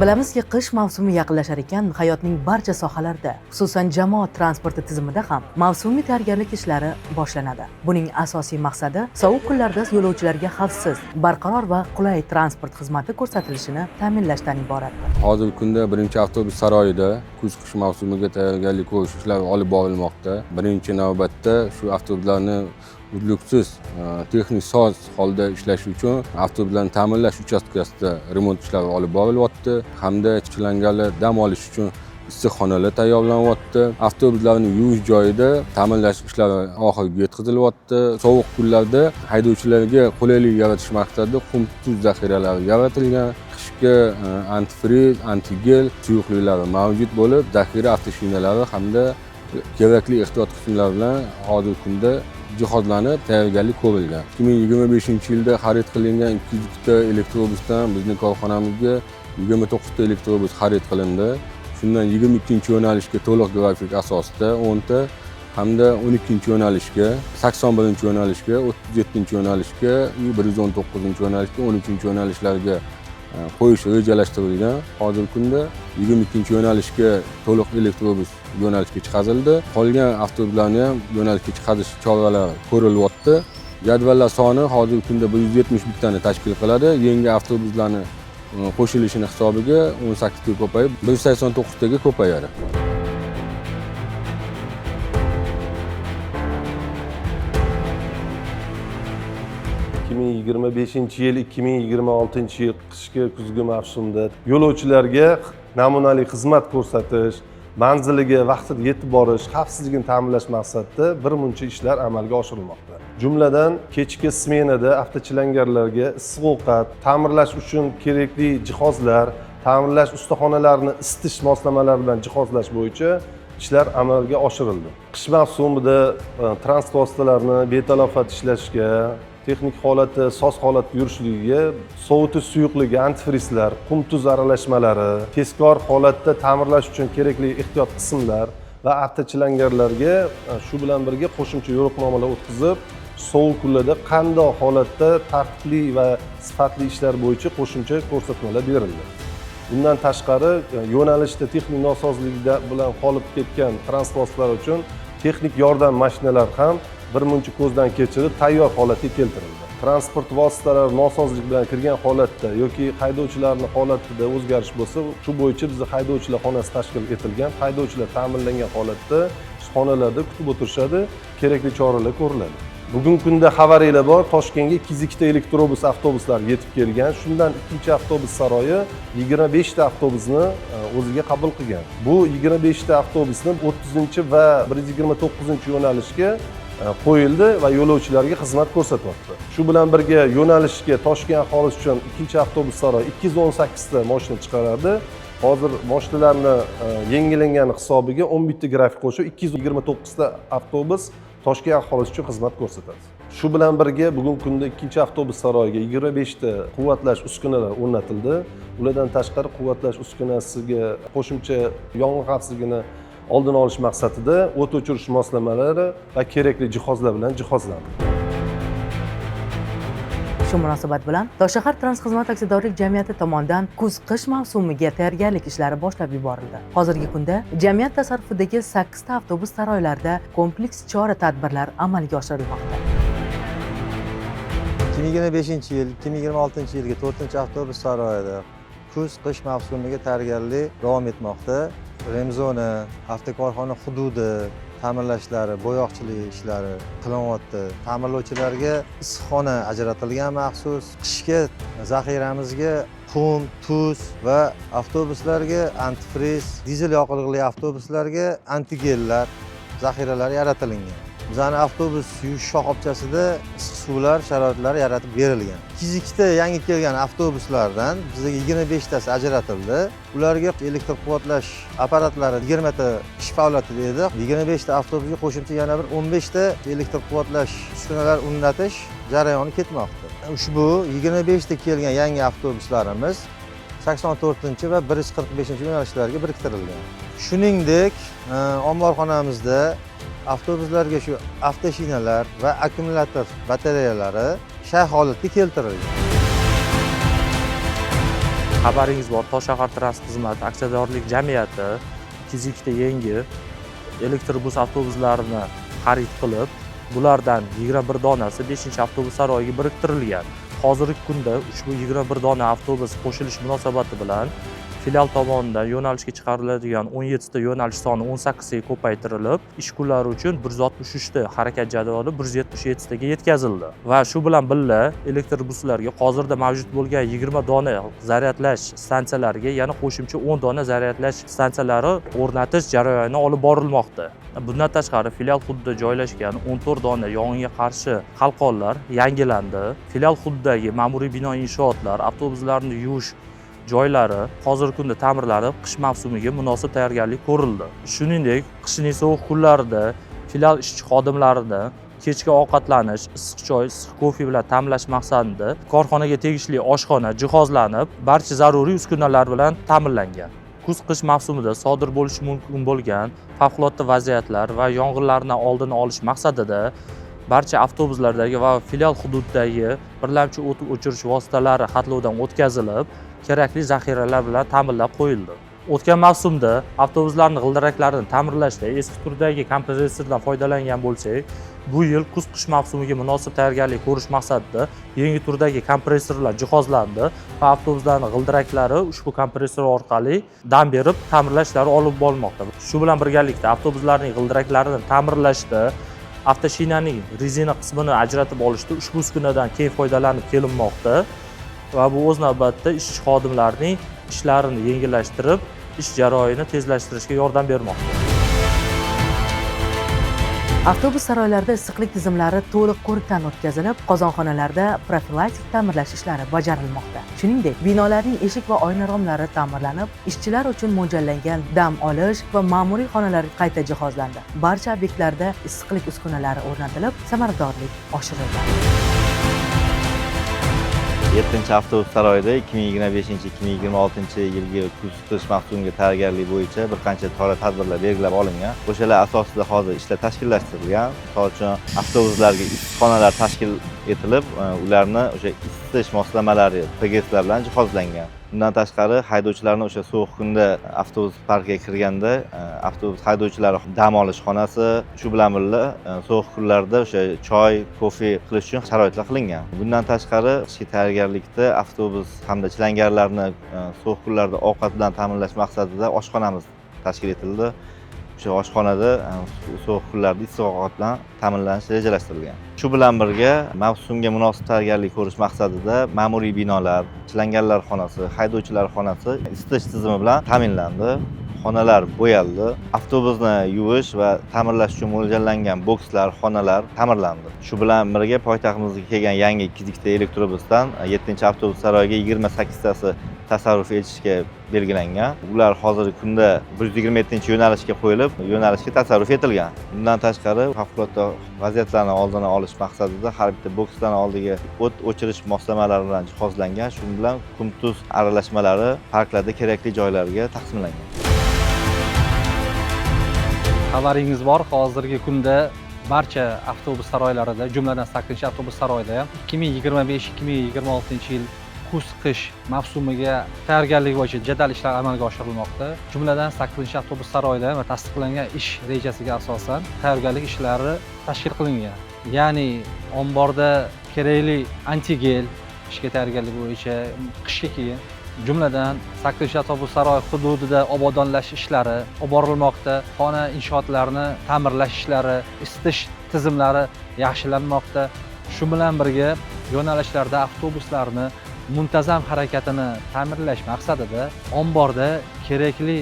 Bilamizki, qish mavsumi yaqinlashar ekan, hayotning barcha sohalarida, xususan jamoat transporti tizimida ham mavsumiy tayyorgarlik ishlari boshlanadi. Buning asosiy maqsadi sovuq kunlarda yo'lovchilarga xavfsiz, barqaror va qulay transport xizmati ko'rsatilishini ta'minlashdan iboratdir. Hozirgi kunda birinchi avtobus saroyida kuz qish mavsumiga tayyorgarlik ko'rish ishlari olib borilmoqda. Birinchi navbatda shu avtobuslarni uzluksiz texnik soz holda ishlashi uchun avtobuslarni ta'mirlash uchastkasida remont ishlari olib borilyapti hamda chilangarlar dam olish uchun issiqxonalar tayyorlanyapti. Avtobuslarni yuvish joyida ta'mirlash ishlari oxiriga yetkazilyapti. Sovuq kunlarda haydovchilarga qulaylik yaratish maqsadida qum tuz zaxiralari yaratilgan. Qishki antifriz, antigel suyuqliklari mavjud bo'lib, zaxira avtoshinalari hamda kerakli ehtiyot qismlari bilan hozirgi kunda jihozlanib tayyorgarlik ko'rilgan. 2025-yilda xarid qilingan 202 ta elektrobusdan bizning korxonamizga 29 ta elektrobus xarid qilindi. Shundan 22-yo'nalishga to'liq grafik asosida 10 ta hamda 12-yo'nalishga, 81-yo'nalishga, 37-yo'nalishga, 119-yo'nalishga, 13-yo'nalishlarga qo'yish rejalashtirilgan. Hozirgi kunda 22-yo'nalishga to'liq elektrobus yo'nalishga chiqarildi. Qolgan avtobuslarni ham yo'nalishga chiqarish choralari ko'rilyapti. Jadvallar soni hozirgi kunda 171 tani tashkil qiladi. Yangi avtobuslarni qo'shilishini hisobiga 18 ta ko'payib, 189 taga ko'payadi. Yil 2026 yil qishki kuzgi mavsumda yo'lovchilarga namunali xizmat ko'rsatish, manziliga vaqtida yetib borish, xavfsizligini ta'minlash maqsadida bir muncha ishlar amalga oshirilmoqda. Jumladan, kechki smenada avtochilangarlarga issiq ovqat, ta'mirlash uchun kerakli jihozlar, ta'mirlash ustaxonalarini isitish moslamalari bilan jihozlash bo'yicha ishlar amalga oshirildi. Qish mavsumida transport vositalarini betalofat ishlashga, texnik holati soz holatda yurishligiga sovutish suyuqligi, antifrizlar, qum tuz aralashmalari, tezkor holatda ta'mirlash uchun kerakli ehtiyot qismlar va avtochilangarlarga shu bilan birga qo'shimcha yo'riqnomalar o'tkazib, sovuq kunlarda qanday holatda tartibli va sifatli ishlar bo'yicha qo'shimcha ko'rsatmalar berildi. Bundan tashqari yo'nalishda texnik nosozlikda bilan qolib ketgan transport vositalari uchun texnik yordam mashinalari ham bir muncha ko'zdan kechirib tayyor holatga keltirildi. Transport vositalari nosozlik bilan kirgan holatda yoki haydovchilarning holatida o'zgarish bo'lsa, shu bo'yicha bizda haydovchilar xonasi tashkil etilgan. Haydovchilar ta'minlangan holatda xonalarda kutib o'tirishadi, kerakli choralar ko'riladi. Bugungi kunda xabaringlar bor, Toshkentga 202 ta elektrobus avtobuslar yetib kelgan. Shundan ikkinchi avtobus saroyi 25 ta avtobusni o'ziga qabul qilgan. Bu 25 ta avtobusni 30 va 129-yo'nalishga qo'yildi va yo'lovchilarga xizmat ko'rsatyapti. Shu bilan birga yo'nalishga Toshkent aholisi uchun ikkinchi avtobus saroyi 218 ta mashina chiqaradi. Hozir mashinalarni yangilangani hisobiga 11 ta grafik qo'shib 229 ta avtobus Toshkent aholisi uchun xizmat ko'rsatadi. Shu bilan birga bugungi kunda ikkinchi avtobus saroyiga 25 ta quvvatlash uskunalari o'rnatildi. Ulardan tashqari quvvatlash uskunasiga qo'shimcha yong'in xavfsizligini oldini olish maqsadida o't o'chirish moslamalari va kerakli jihozlar bilan jihozlandi. Shu munosabat bilan Toshshahar Transxizmat aksiyadorlik jamiyati tomonidan kuz-qish mavsumiga tayyorgarlik ishlari boshlab yuborildi. Hozirgi kunda jamiyat tasarrufidagi 8 ta avtobus saroylarida kompleks chora-tadbirlar amalga oshirilmoqda. 2025-yil, 2026-yilgi 4-avtobus saroyida kuz-qish mavsumiga tayyorgarlik davom etmoqda. Remzona, avtokorxona hududi ta'mirlashlari, bo'yoqchilik ishlari qilinyapti. Ta'mirlovchilarga issiqxona ajratilgan maxsus. Qishki zaxiramizga qum, tuz va avtobuslarga antifriz, dizel yoqilg'ili avtobuslarga antigellar zaxiralari yaratilingan. Bizani avtobus yuvish shoxobchasida issiq suvlar sharoitlari yaratib berilgan. 202 ta yangi kelgan avtobuslardan bizga 25 tasi ajratildi. Ularga elektr quvvatlash apparatlari 20 ta ish faoliyatida edi. 25 ta avtobusga qo'shimcha yana bir 15 ta elektr quvvatlash uskunalar o'rnatish jarayoni ketmoqda. Ushbu 25 ta kelgan yangi avtobuslarimiz 84 va 145 yo'nalishlarga biriktirilgan. Shuningdek, omborxonamizda avtobuslarga shu avtoshinalar va akkumulyator batareyalari shay holatga keltirilgan. Xabaringiz bor, Toshshahartrans xizmat aksiyadorlik jamiyati 202 ta yangi elektrobus avtobuslarini xarid qilib, bulardan 21 donasi 5-avtobus saroyiga biriktirilgan. Hozirgi kunda ushbu 21 dona avtobus qo'shilish munosabati bilan filial tomonidan yo'nalishga chiqariladigan 17 ta yo'nalish soni 18 taga ko'paytirilib, ish kunlari uchun 163 ta harakat jadvali 177 taga yetkazildi. Va shu bilan birga elektrobuslarga hozirda mavjud bo'lgan 20 dona zaryadlash stansiyalariga yana qo'shimcha 10 dona zaryadlash stansiyalari o'rnatish jarayoni olib borilmoqda. Bundan tashqari filial hududida joylashgan 14 dona yong'inga qarshi qalqonlar yangilandi. Filial hududidagi ma'muriy bino inshootlar, avtobuslarni yuvish joylari hozirgi kunda ta'mirlanib, qish mavsumiga munosib tayyorgarlik ko'rildi. Shuningdek, qishning sovuq kunlarida filial ishchi xodimlarini kechki ovqatlanish, issiq choy, issiq kofe bilan ta'minlash maqsadida korxonaga tegishli oshxona jihozlanib, barcha zaruriy uskunalar bilan ta'minlangan. Kuz-qish mavsumida sodir bo'lishi mumkin bo'lgan favqulodda vaziyatlar va yong'inlarni oldini olish maqsadida barcha avtobuslardagi va filial hududidagi birlamchi o't o'chirish vositalari xatlovdan o'tkazilib, kerakli zaxiralar bilan ta'minlab qo'yildi. O'tgan mavsumda avtobuslarning g'ildiraklarini ta'mirlashda eski turdagi kompressordan foydalangan bo'lsak, bu yil kuz-qish mavsumiga munosib tayyorgarlik ko'rish maqsadida yangi turdagi kompressorlar jihozlandi va avtobuslarning g'ildiraklari ushbu kompressor orqali dam berib ta'mirlash ishlari olib borilmoqda. Shu bilan birgalikda avtobuslarning g'ildiraklarini ta'mirlashda avtoshinaning rezina qismini ajratib olishda ushbu uskunadan keng foydalanib kelinmoqda va bu o'z navbatida ishchi xodimlarning ishlarini yengillashtirib, ish jarayonini tezlashtirishga yordam bermoqda. Avtobus saroylarida issiqlik tizimlari to'liq ko'rikdan o'tkazilib, qozonxonalarda profilaktik ta'mirlash ishlari bajarilmoqda. Shuningdek, binolarning eshik va oyna romlari ta'mirlanib, ishchilar uchun mo'ljallangan dam olish va ma'muriy xonalar qayta jihozlandi. Barcha obyektlarda issiqlik uskunalari o'rnatilib, samaradorlik oshirildi. 7-avtobus saroyida 2025-2026 yilgi kuz qish mavsumiga tayyorgarlik bo'yicha bir qancha chora tadbirlar belgilab olingan. O'shalar asosida hozir ishlar tashkillashtirilgan. Misol uchun, avtobuslarga issiqxonalar tashkil etilib, ularni o'sha isitish moslamalari PGSlar bilan jihozlangan. Bundan tashqari, haydovchilarni o'sha sovuq kunda avtobus parkiga kirganda avtobus haydovchilari dam olish xonasi, shu bilan birga sovuq kunlarda o'sha choy, kofe qilish uchun sharoitlar qilingan. Bundan tashqari, qishki tayyorgarlikda avtobus hamda chilangarlarni sovuq kunlarda ovqat bilan ta'minlash maqsadida oshxonamiz tashkil etildi. O'sha oshxonada sovuq kunlarda issiq ovqat bilan ta'minlanish rejalashtirilgan. Shu bilan birga mavsumga munosib tayyorgarlik ko'rish maqsadida ma'muriy binolar, chilangarlar xonasi, haydovchilar xonasi isitish tizimi bilan ta'minlandi. Xonalar bo'yaldi. Avtobusni yuvish va ta'mirlash uchun mo'ljallangan bokslar, xonalar ta'mirlandi. Shu bilan birga poytaxtimizga kelgan yangi 202 ta elektrobusdan 7-avtobus saroyiga 28 tasi tasarruf etishga belgilangan. Ular hozirgi kunda 127 yo'nalishga qo'yilib, yo'nalishga tasarruf etilgan. Bundan tashqari, favqulodda vaziyatlarni oldini olish maqsadida har bitta boksdan oldiga o't o'chirish moslamalari bilan jihozlangan. Shu bilan qum tuz aralashmalari parklarda kerakli joylarga taqsimlangan. Xabaringiz bor, hozirgi kunda barcha avtobus saroylarida, jumladan 8-avtobus saroyida ham 2025-2026 yil kuz qish mavsumiga tayyorgarlik bo'yicha jadal ishlar amalga oshirilmoqda. Jumladan 8-avtobus saroyida va tasdiqlangan ish rejasiga asosan tayyorgarlik ishlari tashkil qilingan. Ya'ni omborda kerakli antigel ishga tayyorgarlik bo'yicha qishga keyin, jumladan 8-avtobus saroyi hududida obodonlash ishlari olib borilmoqda, xona inshootlarini ta'mirlash ishlari, isitish tizimlari yaxshilanmoqda. Shu bilan birga yo'nalishlarda avtobuslarni muntazam harakatini ta'minlash maqsadida omborda kerakli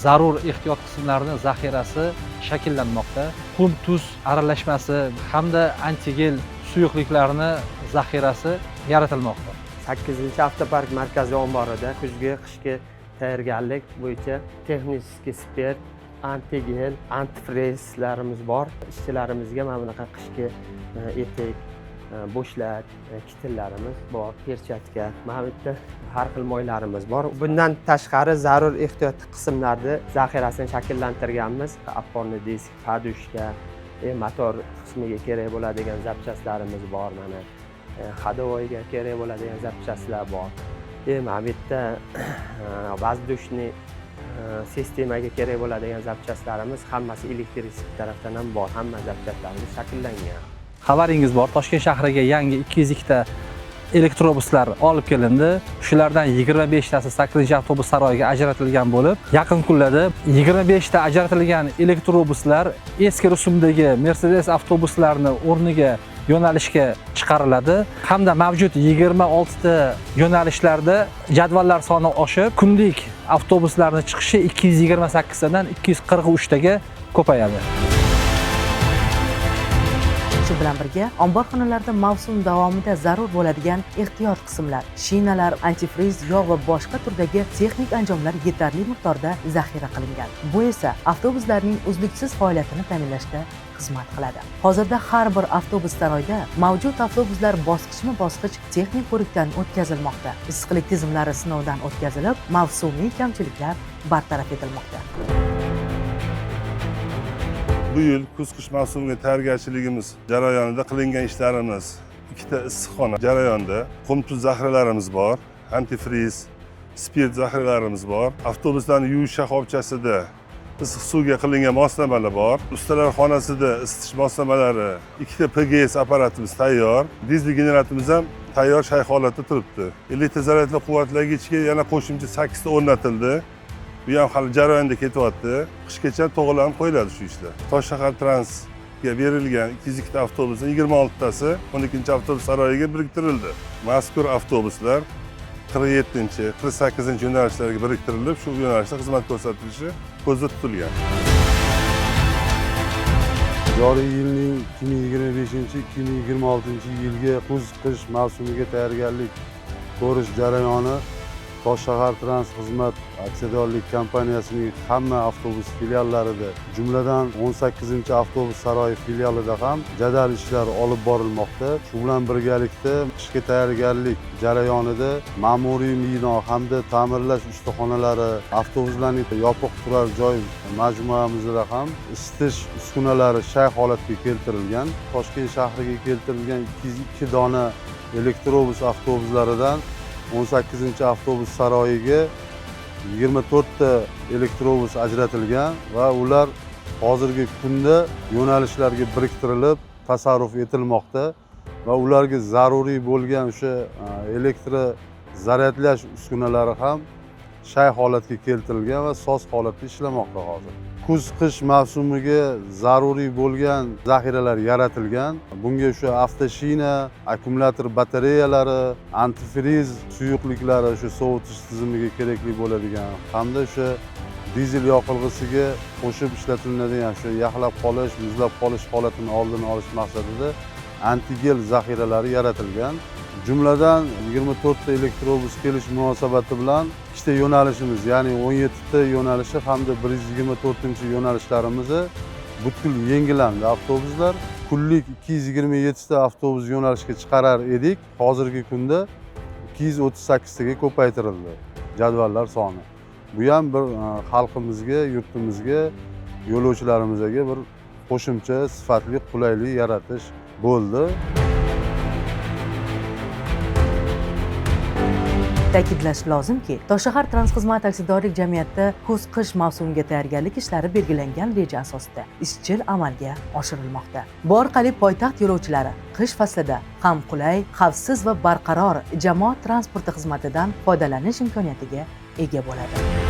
zarur ehtiyot qismlarini zaxirasi shakllanmoqda. Qum tuz aralashmasi hamda antigel suyuqliklarni zaxirasi yaratilmoqda. 8-avtopark markaziy omborida kuzgi qishki tayyorgarlik bo'yicha texnik spirt, antigel, antifrezlarimiz bor. Ishchilarimizga mana bunaqa qishki etik, bo'shlat, kitillarimiz bor, perchatka, mana bu yerda har xil moylarimiz bor. Bundan tashqari zarur ehtiyot qismlarni zaxirasini shakllantirganmiz. Опорный disk, подушка, motor qismiga kerak bo'ladigan запчасть larimiz bor mana. Ходовой ga kerak bo'ladigan запчасть lar bor. Mana bu yerda воздушный sistemaga kerak bo'ladigan запчасть larimiz hammasi электрический tarafdan ham bor, hamma запчасть larimiz shakllangan. Xabaringiz bor, Toshkent shahriga yangi 202 ta elektrobuslar olib kelindi. Shulardan 25 tasi 8 avtobus saroyiga ajratilgan bo'lib, yaqin kunlarda 25 ta ajratilgan elektrobuslar eski rusumdagi Mercedes avtobuslarini o'rniga yo'nalishga chiqariladi hamda mavjud 26 ta yo'nalishlarda jadvallar soni oshib, kunlik avtobuslarni chiqishi 228 tadan 243 taga ko'payadi. Shu bilan birga omborxonalarda mavsum davomida zarur bo'ladigan ehtiyot qismlar, shinalar, antifriz, yog' va boshqa turdagi texnik anjomlar yetarli miqdorda zaxira qilingan. Bu esa avtobuslarning uzluksiz faoliyatini ta'minlashda xizmat qiladi. Hozirda har bir avtobus saroyda mavjud avtobuslar bosqichma-bosqich texnik ko'rikdan o'tkazilmoqda. Issiqlik tizimlari sinovdan o'tkazilib, mavsumiy kamchiliklar bartaraf etilmoqda. Bu yil kuz-qish mavsumiga tayyorgarchiligimiz jarayonida qilingan ishlarimiz: ikkita issiqxona jarayonda, qum-tuz zaxiralarimiz bor, antifriz, spirt zaxiralarimiz bor, avtobuslarni yuvish shoxobchasida issiq suvga qilingan moslamalar bor, ustalar xonasida isitish moslamalari, ikkita PGS apparatimiz tayyor, dizel generatorimiz ham tayyor shay holatda turibdi. Elektr zaryadli quvvatlagichga yana qo'shimcha 8 ta o'rnatildi. Bu ham hali jarayonda ketyapti. Qishgacha to'g'rilanib qo'yiladi shu ishlar. Toshshahar Transga berilgan 202 ta avtobusning 26 tasi 12 avtobus saroyiga biriktirildi. Mazkur avtobuslar 47, 48 yo'nalishlarga biriktirilib, shu yo'nalishda xizmat ko'rsatilishi ko'zda tutilgan. Joriy yilning 2025-2026 yilgi kuz-qish mavsumiga tayyorgarlik ko'rish jarayoni Toshshahar Trans xizmat aksiyadorlik kompaniyasining hamma avtobus filiallarida, jumladan 18 avtobus saroyi filialida ham jadal ishlar olib borilmoqda. Shu bilan birgalikda qishga tayyorgarlik jarayonida ma'muriy bino hamda ta'mirlash ustaxonalari, avtobuslarning yopiq turar joy majmuamizda ham isitish uskunalari shay holatga keltirilgan. Toshkent shahriga keltirilgan 202 dona elektrobus avtobuslaridan 18 avtobus saroyiga 24 ta elektrobus ajratilgan va ular hozirgi kunda yo'nalishlarga biriktirilib tasarruf etilmoqda va ularga zaruriy bo'lgan o'sha elektr zaryadlash uskunalari ham shay holatga keltirilgan va soz holatda ishlamoqda hozir. Kuz-qish mavsumiga zaruriy bo'lgan zaxiralar yaratilgan. Bunga o'sha avtoshina, akkumulyator batareyalari, antifriz suyuqliklari, o'sha sovutish tizimiga kerakli bo'ladigan hamda o'sha dizel yoqilg'isiga qo'shib ishlatiladigan o'sha yaxlab qolish, muzlab qolish holatini oldini olish maqsadida antigel zaxiralari yaratilgan. Jumladan 24 ta elektrobus kelish munosabati bilan ikkita yo'nalishimiz, ya'ni 17 ta yo'nalishi hamda 124 yo'nalishlarimizni butkul yengilandi avtobuslar. Kunlik 227 ta avtobus yo'nalishga chiqarar edik. Hozirgi kunda 238 taga ko'paytirildi jadvallar soni. Bu ham bir xalqimizga, yurtimizga, yo'lovchilarimizga bir qo'shimcha sifatli qulaylik yaratish bo'ldi. Ta'kidlash lozimki, Toshshahar Trans xizmat aksiyadorlik jamiyati kuz-qish mavsumiga tayyorgarlik ishlari belgilangan reja asosida izchil amalga oshirilmoqda. Bu orqali poytaxt yo'lovchilari qish faslida ham qulay, xavfsiz va barqaror jamoat transporti xizmatidan foydalanish imkoniyatiga ega bo'ladi.